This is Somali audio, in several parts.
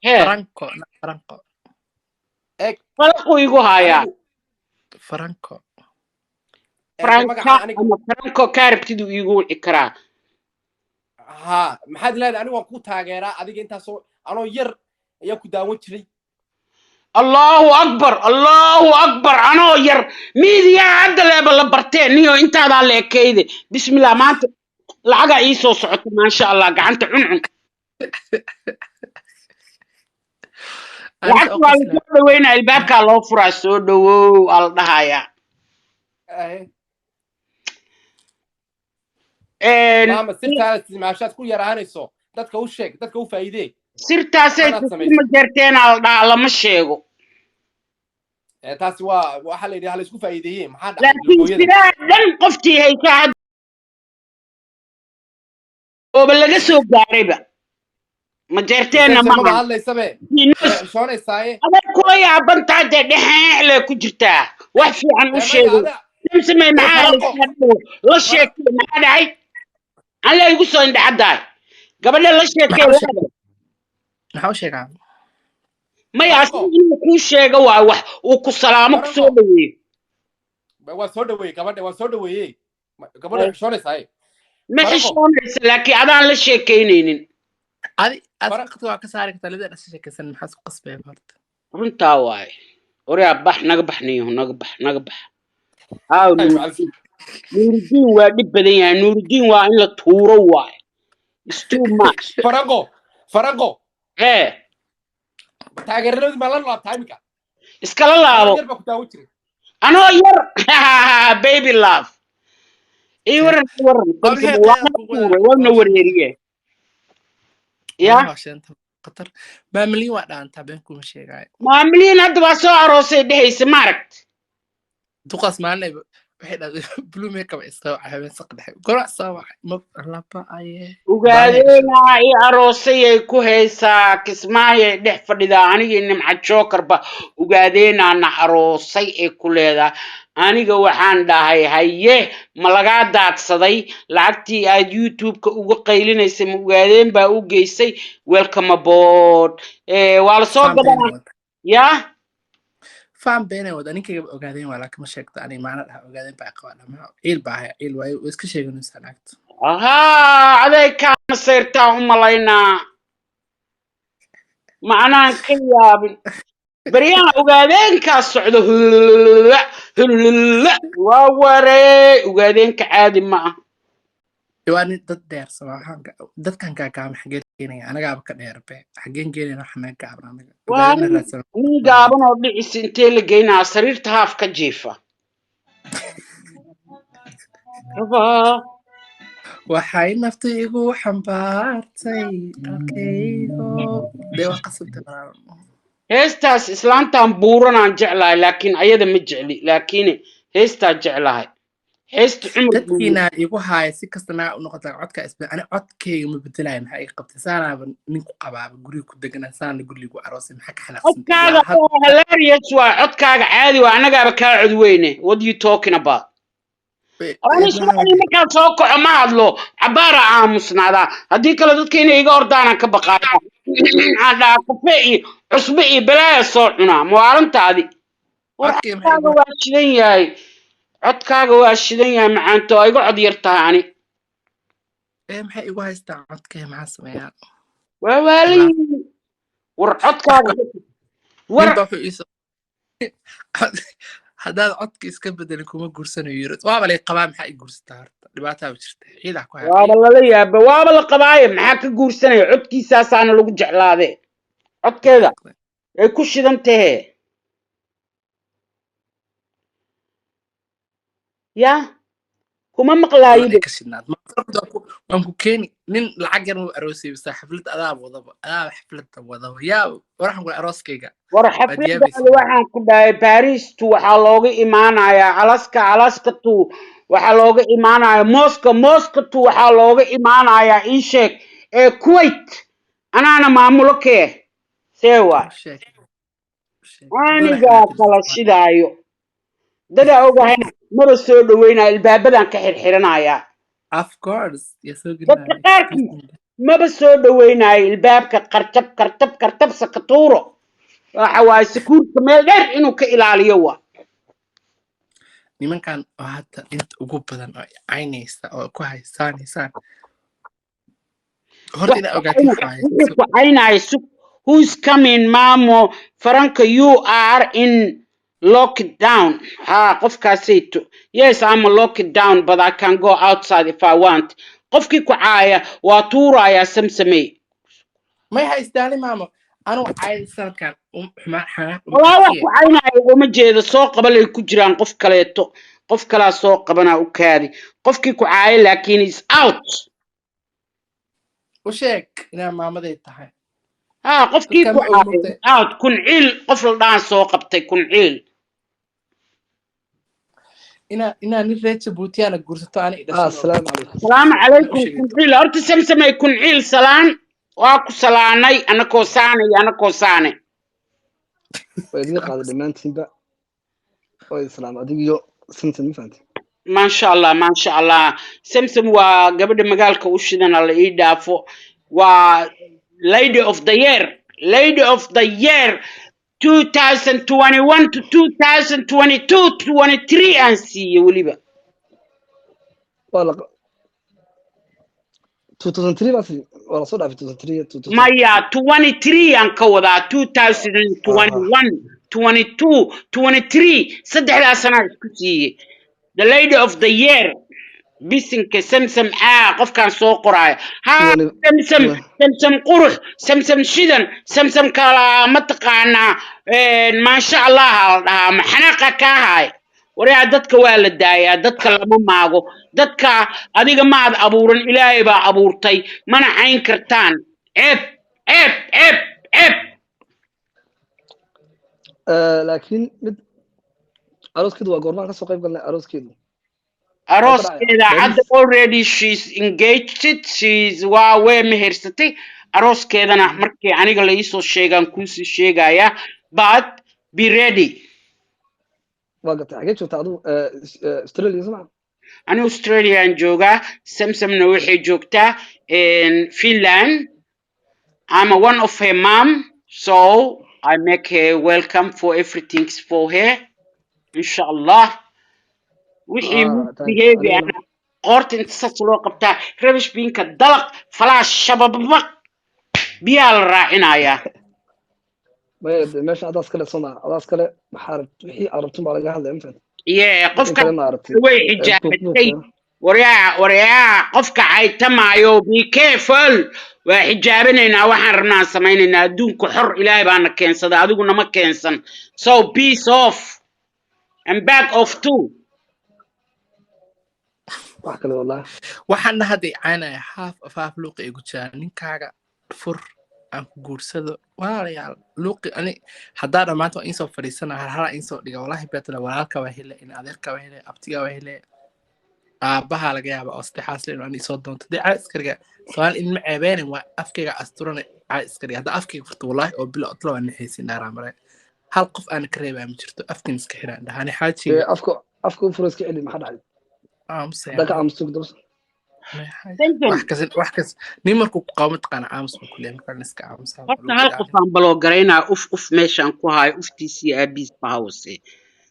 Hee. Franco, Franco. Eeg. Falaquu igu hayaa. Anigu Franco. eeg, Franka magaca aniga ama Franco kaarabtiduu iigu wici karaa. Haa, maxaad leedahay? Anigu waan ku taageeraa adiga, intaasoo anoo yar ayaa ku daawan jiray. Allahu akbar, Allahu akbar! Anoo yar miidiyaa hadda leeba la bartee niyo intaadaa la ekeyde. Bismillah, maanta lacagaa ii soo socota, maasha Allah, gacanta cuncun. Aniga Lacagta oo waa qosla. lasoo dhaweynaa, albaabkaa loo furaa, soo dhawow aa la dhahayaa. Maama, sirtaada isticmaashaad ku yaraanayso, dadka u sheeg, dadka u faa'iidee. Sirtaasay Maxaad ma samaysay? jeerteenaa la dhahaa, lama sheego. Taasi waa waxaa la yidhi ha la isku faa'iideeye. Maxaa dhacay? Laakiin Lugooyada sidaa dhan qoftii haysaa hadda ooba laga soo gaarayba ma jeerteenna. Samsam maba Maaha hadlaysabe, way xishoonaysaaye. Adag kula yaabantaa dee, dhexeele ku jirtaa, wax fiican u Dee maya sheego. Ada Samsamey. Dee Maxaa Faranko. haysaa? La sheekay, maxaa dhacay? Alla igu soo indhacaddahay gabadha la sheekay. Maxaa u sheeg, maxaa u sheegaa? Maya. Faranko. Asiga inuu kuu sheego waa wax uu ku salaamo, ku soo Faranko. dhaweeyo. Waa soo dhaweeyey gabadha, waa soo dhaweeyey gabadha, way xishoonaysaay. Ma Faranko. xishoonaysa, laakiin adaan la sheekaynaynin. Adi Fara waqti waa ka saari kartaa labada dhasha sheekaysan, maxaa isku qasbaya horta? Runtaa waaye. Waryaa, bax, naga bax niyo, naga bax, naga bax. Aaw. Ay. Nuurudiin, Nuurudiin waa dhib badan yahay. Nuurudiin waa in la tuuro waaye. It's too much. Faranko, Faranko. Ee. Taageeradii ma la laabtaa iminka? Iskala Anoo laabo. yar baa ku daawan jiray. Anoo yar, baby love, ii waran, ii waran. Waa maxay? Samsam waa Qeexan na kugu tuuray, waa na wadaag wareeriye ya. Wallahi waa sheenta khatar, maamiliin waa dhaantaa, been kuma sheegaayo. Maamiliin hadda waa soo aroosay dhehaysa, maaragt. Duqaas maalin waxay dhahday blue makeup ay soo wacay habeen saq dhexe, gorac soo wacay, ma laba aye baanay gashay. Ugaadeenaa ii aroosayay ku haysaa, Kismaayay dhex fadhidaa. Anigii Nimca Jokerba ugaadeenaana aroosay ay ku leedahay. Aniga waxaan dhahay, haye, ma lagaa daadsaday lacagtii aad YouTube-ka uga qaylinaysay? Ma ugaadeen baa u geysay? Welcome aboard. Waa la soo Faan beenay gadanaa wada. Ya. Faan beenay wada, ninkayga ogaadeen waa, laakiin ma sheegto. Aniga macna dhaha ogaadeen baa qabaa dhamaa, ciil baa haya, ciil waayo, way iska sheeganaysaa naagta. Ahaa, aday kaama sayrtaa u malaynaa, macnaan ka yaabin baryaha ogaadeenkaa socdo, hulula hulula, waa waree, ogaadeenka caadi ma ah. Waa nin dad dheer waxaan dadkan gaagaaban xagee keenaya? Anagaaba ka dheer be, xageen keenayna waxa naga gaaban anaga? Waa Ogaadeen nin raadsan. Nin gaaban oo dhicisa intee la geynaa? Sariirta haaf ka jiifa rabaa. Waxay naftu igu xambaartay dalkaygo, dee waa qasabta walaal. Heestaas islaantan buuranaan jeclahay, laakiin ayada ma jecli, laakiin heestaa jeclahay, heesta Cumar Buuran. Dadkiina igu haaya, si kasta naa u noqota, codka isbe ani codkayga ma bedelayo. Maxaa iga qabtay? Saanaaba ninku qabaaba, guriga ku degana, saana guriga aroosay, maxaa ka xanaaqsantay? Codkaaga Waa had waa hilarious, waa codkaaga caadi, waa annagaaba kaa cod weyne. What you talking about? Ani subaxdii markaan soo kaco ma hadlo, cabaara aamusnaadaa. Haddii kale dadka inay iga ordaanaan ka baqaaya. Aan dhahaa kafe iyo cusbe iyo balaaya soo cunaa mawaalantaadi. War, Codkayga maxay codkaaga igu waa shidan yahay, codkaaga waa shidan yahay, macaanto, waa iga cod yar tahay ani. Ee, maxay igu haystaa codkayga? Maxaa sameeyaa? Waa waalan yihiin. War, codkaaga war. Ninba wuxuu iisoo, haddaad codka iska bedelin kuma guursanayo yiri. Waaba lay qabaa, maxaa i guursataa horta? Dhibaataaba jirta, ciidaa ku haya. Waaba lala yaaba, waaba la qabaaye, maxaa ka guursanaya? Codkiisaasaana lagu jeclaade, codkeeda ay ku shidan tahee ya kuma maqlaayibe. Ka shidnaad waan ku keeni nin lacag yar, ma aroosay bisa xaflad adaa wadaba, adaa xafladda wadaba, yaa waxaan ku arooskayga. War, Waad xafladaada yaabaysaa. Waxaan ku dhahay Baaristu waxaa looga imaanayaa Alaska, Alaska tu waxaa looga imaanayaa Moscow, Moscow tu waxaa looga imaanayaa ii sheeg ee Kuwait, anaana maamulo kee see waay. Sheeg sheeg. Anigaa kala shidaayo, dadaa ogahayna maba soo dhaweynaya, ilbaabadan ka xirxiranayaa. Of course, yaa soo Dadka gelinaya. qaarkiis. Maba soo dhaweynayo ilbaabka. Qartab, kartab, kartab, sakatuuro. Waxa waaye sekuurka meel dheer inuu ka ilaaliyo waa. Nimankan oo hadda inta ugu badan oo caynaysa oo ku haysaanaysaan, horta inaa ogaatin waaye. Wuxuu ku caynaayo, sug. Who's coming? Mamo Faranka, you are in lockdown. Ha, qofkaasayto. Yes, I'm a lockdown, but I can go outside if I want. Qofkii ku caaya waa tuurayaa, Samsamey. May haystaani, maamo, anuu cayn sanadkan xumaan xanaaq uma Walaa wax qafiye. Ku caynaayo uma jeedo. Soo qabalay ku jiraan. Qof kaleeto, qof kalaa soo qabanaa, u kaadi. Qofkii ku caaya laakiin is out. U sheeg inaa maamaday tahay. Ha, qofkii Dadka ku ma og caaya mogtay. is out. Kunciil, qof la dhahan soo qabtay, Kunciil. Inaa nin reer Jabuutiyaana guursato ani i dhashay. Asalaamu calaykum. Salaamu u calaykum. sheegay. Kunciil, horta Samsamey, Kunciil salaan waa ku salaanay, anakoo saane iyo anakoo saane. Waa idin qaaday dhammaantiinba, waa idin salaam, adiga iyo Samson, ma fahanti? Maasha Allah, maasha Allah. Samsam waa gabadha magaalka u shidana, la ii dhaafo. Waa lady of the year, lady of the year 2021 to 2022, 23 aan siiyey weliba. Waa la 2003 baa waa lasoo dhaafay 2003, 2000. Maya, 23 aan ka wadaa, 2021, 22, 23, saddexdaa sanaa isku siiyey the lady of the year. Bisinka, Samsam aa qofkaan soo qoraayo ha. Samsam, Samsam qurux, Samsam shidan, Samsam kala mataqaanaa. Maasha Allah la dhahaa, maxanaaqa kaa haay. Waryaa, dadka waa la daayaa, dadka lama maago. Dadka adiga maad abuuran, Ilaahay baa abuurtay, mana cayn kartaan. Ceeb, ceeb, ceeb, ceeb. Laakiin mid arooskeedu waa goormaan kasoo qayb galnay arooskeedu? Arooskeeda hadda already she's engaged, she's waa way mehersatay. Arooskeedana markii aniga la iisoo sheegaan kuusii sheegaya, but be ready. Waa gatay. Xagee joogtaa adigu? Australia, soo maa? Ani Australian joogaa, Samsamna waxay joogtaa Finland. I'm a one of her mom, so I make her welcome for everything for her, inshallah. Wixii misbehavior aniguna qoorta inta saas loo qabtaa, rubbish binka dalaq, falaash, shabababaq, biyaa la raacinayaa. Maya, dee meesha adaas kale, soo maa? Adaas kale maxaa wixii aad rabtin baa laga hadlaya, ma fahanti? Ye, In qofka kale ma aragtay way buuq xijaabatay. buuq. Waryaa, waryaa, qofka caytamaayo, be careful. Waa xijaabinaynaa, waxaan rabnaa samaynaynaa. Adduunku xor, Ilaahay baana keensaday, adigu nama keensan. So peace off and back off too. Wax kale wallahi. Waxaana hadda i caynaya half of half luuqi igu jiraa. Ninkaaga fur, aan ku guursado. Walaalayaal, luuqi ani haddaa dhammaanta waa iisoo fadhiisana, halhalaa iisoo dhiga. Walaahi beetala, walaalka waa hele, in adeerka waa hele, abtiga waa hele, aabbaha laga yaaba oo saddexaas le inuu ani isoo doonto. Dee caa iska dhiga, Soomaali idinma ceebeenin, waa afkayga asturana. Caa iska dhiga, haddaa afkayga furto, walaahi oo bilo otla waa naxaysin dhaaraa mare. Hal qof aana ka reebaa ma jirto. Afkin iska xiraan dhahani xaajiga. Dee afka u furo, iska celi, maxaa dhacay? Aamusaya. Haddaa ka aamusto dabsa. Samsam. Wax kas nin markuu ku qabo, mataqaana, aamus buu ku leeyahay, markaan iska aamusaa. Horta hal qof aan baloo garaynaa. Uf, uf, meeshaan ku hayo uftiisa iyo aabihiis bahawse.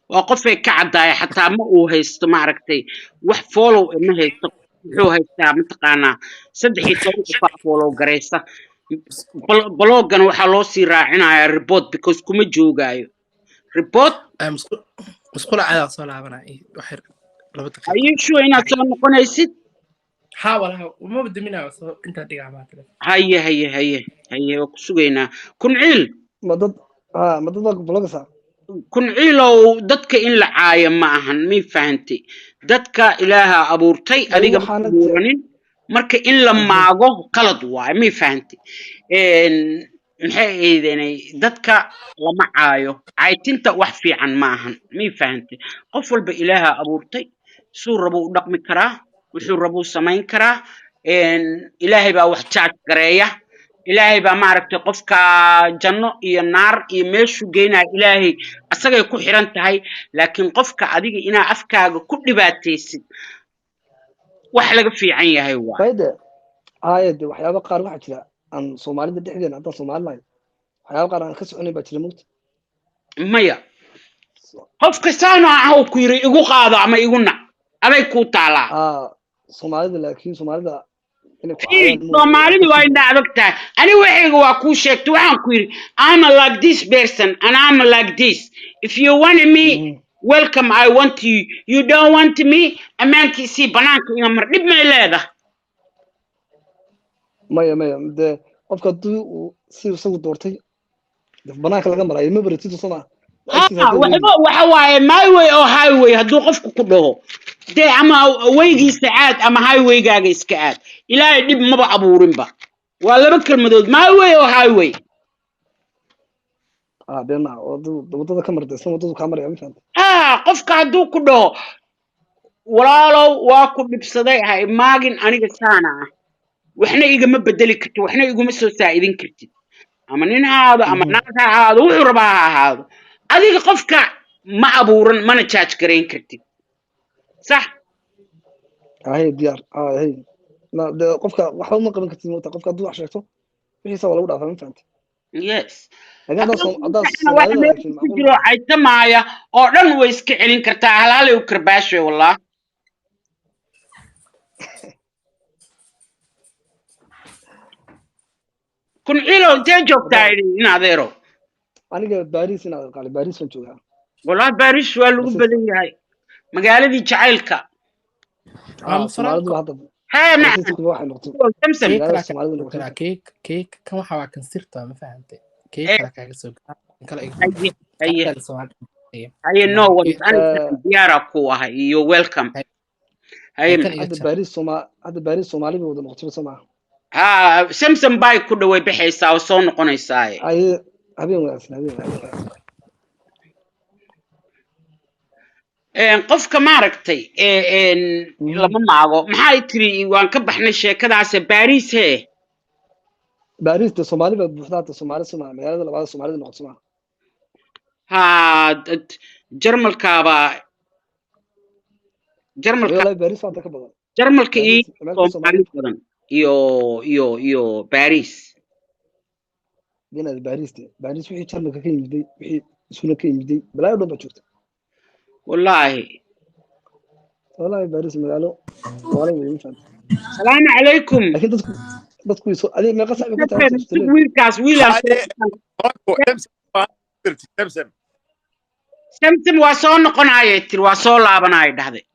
Waa qofay ka caddaaya, xataa ma uu haysto, maaragtay, wax follow eh ma haysto. Muxuu haystaa, mataqaanaa? 13 qofaa follow garaysa. Blockgana waxaa loo sii raacinayaa report, because kuma joogaayo report. Musqula cadaa, soo laabanaa wax yar, 2 daqiiqo. Are you sure inaad soo noqonaysid? Haa, walaha umaba daminayo, soo intaan dhigaa maa telefoon. Haye, haye, haye, haye, waa ku sugaynaa, Kunciil. Ma dad ha, ma dad baa blockgaysaa? Kunciilow, dadka in la caayo ma ahan, may fahantay? Dadka Ilaaha abuurtay, May adiga ma waxaana abuuranin. Marka in la maago qalad waaye, may fahantay? Maxay ahaydeenay, dadka lama caayo, caaytinta wax fiican ma ahan, may fahantay? Qof walba Ilaaha abuurtay, suu rabuu u dhaqmi karaa, wuxuu rabuu samayn karaa. Ilaahay baa wax jaaj gareeya. Ilaahay baa, maaragtay, qofka janno iyo naar iyo meeshuu geynaya Ilaahay asagay ku xiran tahay. Laakiin qofka adiga inaa afkaaga ku dhibaataysid wax laga fiican yahay waa. Fayde. Haya, de waxyaaba qaar waxaa jira aan Soomaalida dhexdeena, haddaan Soomaali nahay, waxyaaba qaar aan ka soconayn baa jira, mugta. Maya, qof kastaana ah ku yiri igu qaado ama igu nac, aday kuu taalaa. Aa, Soomaalida, laakiin Soomaalida inay ku Fiiri, caayaan mooye. Soomaalidu waa indha adag tahay. Ani waxayga waa kuu sheegtay. Waxaan ku yidhi, I'm like this person and I'm like this. If you want me, welcome, I want you. You don't want me, ammaankiisii banaanka iga mar. Dhib may leedahay? Maya, maya, dee qofka haddii uu si isagu doortay, dee banaanka laga marayo ma baratid, soo ma? Ha, waxba waxa waaye, my way or highway hadduu qofku ku dhaho, dee ama waygiisa aad ama highwaygaaga iska aad. Ilaahay dhib maba abuurinba. Waa laba kelmadood, my way or highway. Ah, been maaha. Wadada ka martay, isna wadadu kaa maraya, ma fahanta? Ah, qofka hadduu ku dhaho, "Walaalow, waa ku dhibsaday, ha imaagin, aniga saana ah, waxna igama bedeli kartid, waxna iguma soo saa'idin kartid," ama nin ha ahaado ama naag ha ahaado, wuxuu rabaa ha ahaado, adiga qofka ma abuuran, mana judge garayn kartid, sax? Hay, diyaar. Hay, ma dee qofka waxba uma qaban kartid, moota. Qofka hadduu wax sheegto, wixiisa waa lagu dhaafaa, ma fahanta? Yes. Laakiin haddaan wax Soomaalida meel laakiin ku macquul jiro maaha. Caytamaaya oo dhan way iska celin kartaa, halhalay u karbaashay, wallah. Kun cilo, intee joogtaa? Haddaan idhi in adeero. Aniga Baris inaad qaali, Baris baan joogaa. Wallahi Baris waa lagu Faransiiska. badan yahay, magaaladii jacaylka. Maama. Soomaalidu Franco. hadda Hee, macaan. Faransiiskuba waxay noqotay Samsam. Kee magaalada kalaa Soomaalida kaaga soo noqotay. galaa? Kee kan waxa waa kan sirta, ma fahantay? Kee Eh, kala kaaga soo galaa kan kale iga Haye, haye. kaaga Soomaali. Haye, no worries. Aniga diyaara ku ahay iyo welcome. Haye. Kan iga Hadda jar. Baris Sooma, hadda Baris Soomaali bay wada noqotay, soo maaha? Ha, Samsam bay ku dhaway baxaysaa oo soo noqonaysaa. Haye, habeen wanaagsan, habeen wanaagsan. Qofka maaragtay lama maago. Maxay tiri? Waan ka baxnay sheekadaas. Baris hee. Baris de Soomaali baa buuxda hadda. Soomaali soo maaha? Magaalada labaad Soomaalida noqotay, soo maaha? Ha, Jarmalkaaba Jarmalka. Wallahi Baris baa hadda ka badan. Jarmalka iyo Baris meel ka Soomaali Soomaali badan iyo Baris. Inaad Baris de Baris wixii Jarmalka ka yimiday, wixii isuna ka yimiday, balaayo dhan baa joogta. Wallaahi. Wallahi Baris magaalo waala wey, ma fahanta? Salaamu calaykum. Laakiin dadku way soo, adiga meeqa saac bay ku tahay horta Australia? Wiilkaas wiilaan Haye, Franco, Samsam waa dirtay, Samsam. Samsam waa soo noqonaya tiri, waa soo laabanaya dhahday.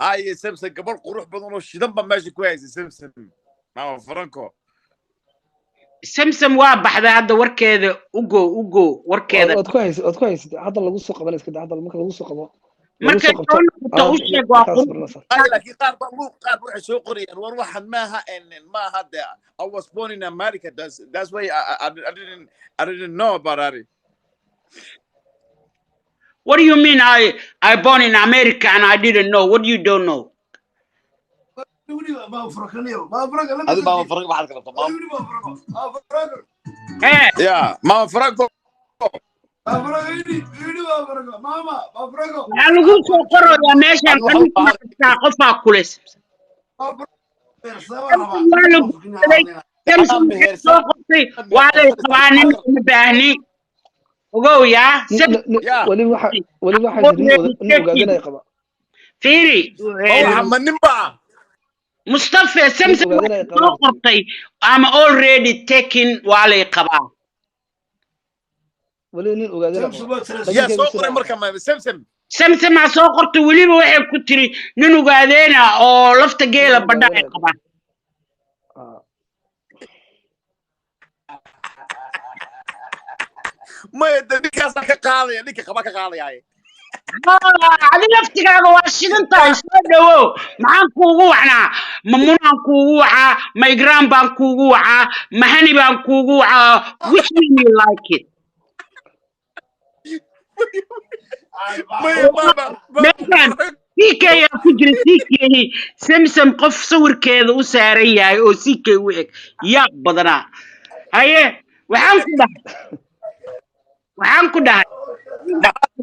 Haye, Samsam, gabadh qurux badan oo shidan baa meesha ku haysay, Samsam. Mama Franco. Samsam waa baxday hadda. Warkeeda ugo ugo warkeeda. Waad ku haysatay, hadda lagu soo qaban iska daa. Hadda marka lagu soo qabo, lagu Markay soo qabto soo noqoto aad u sheeg waa markaas qurux. baranaysaa. Haye, laakiin qaar baa qaar waxay soo qorayaan, war waxan maaha maaha de I was born in America. That's why I didn't know about it. What do you mean I born in America and I didn't know? What you don't know? Adi Mama Franco waxaad ka rabtaa, Mama. Eh. Yeah, Mama Franco. Waxaa lagu soo qorayaa meeshaan Adi waxa qaniis u baahan ma qabtaa qofaa kule. Samsam waa la guursaday. Samsam anaa waxay soo mehersan. qortay, waa lay qabaa, nin uma baahni, ogow yaa. Yeah. Weliba waxaa jira nin ogaadanaya qaba. Fiiri. Ma waxa ma nin baa? Mustafa, Nin Samsam ogaadanaya waxay soo qaba. qortay, "I'm already taken, waa lay qabaa." Weliba nin ogaadanaya qaba. Yaa Laakiin soo keega qoray sida marka ma Samsam? Samsamaa soo qortay. Weliba waxay ku tiri nin ogaadeena oo lafta Nin geela badha ay ogaadanaya qaba. qabaa. Ah. Maya, de ninkaasaa ka qaadaya, ninka qaba ka qaadaya. Adi laftigaaga waa shidan tahay, soo dhawow. Maxaan kuugu wacnaa? Ma munaan kuugu wacaa, ma igraan baan kuugu wacaa, ma hani baan kuugu wacaa? Which one you like it? Maya, mama mama Meeshaan CK aa ku jira. CK, Samsam qof sawirkeeda u saaran yahay oo CK u eg, yaab badanaa. Haye, waxaan ku dhahay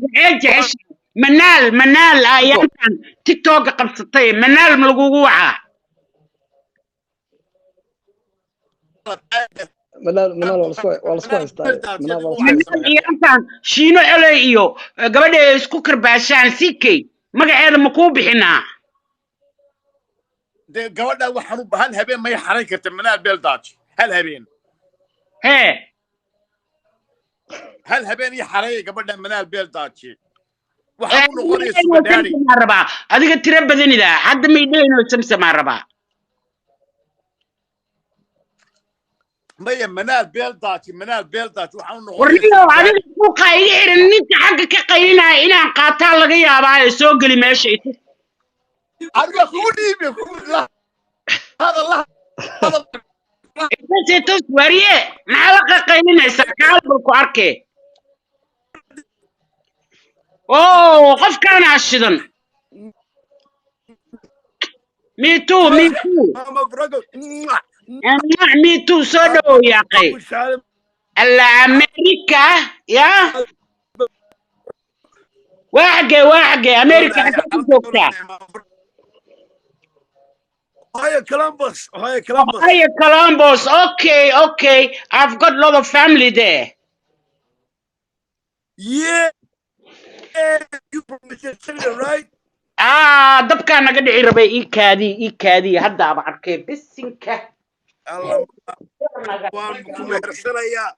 waxay jeceshahay Manaal. Manaal ayaantan TikToka qabsatay. Manaal ma lagugu wacaa? Manaal, Manaal, waa lasku haystaa. Manaal waa lasku Manaal haystaa. Ciyaartan Shiino Coley iyo gabadha ay isku karbaashaan, CK magaceeda ma kuu bixinaa? Dee gabadha waxaan u hal habeen may xarayn karta Manaal Beeldaaji, hal habeen. Hee. Hal habeen ii xareeya gabadha Manaal Beeldaaji, waxaan u noqonaya sugar daddy. Samsamaa rabaa. Adiga tiro badanida hadda may dhehino, Samsamaa rabaa. Maya, Manaal Beeldaaji, Manaal Beeldaaji waxaan u noqonaya Warniyow, sugar daddy. Adiga suuqa iga xiran, ninka xagga ka qaylinaya inaan qaataa laga yaabaa ee soo geli meesha itu. Adiga kugu dhiibi, kugu la hadal, la hadal. Itus, itus, wariye, maxaa la qaqaylinaysaa? Kaal bal ku arkee. Oo qofkaanaa shidan. Me too, me too. Mama Brago. Me too. Soo dhawow, yaaqay alla America ya. Waa xaggee, waa xaggee America? Xaggee ku joogtaa? Ohio Columbus, Ohio Columbus. Ohio Columbus. Okay, I've got a lot of family there. Yeah, you from Mississippi, right? Ah, dabkaa naga dhici rabay. Ii kaadii, ii kaadii, haddaaba arkay bisinka. Allah, waan ku mehersanayaa.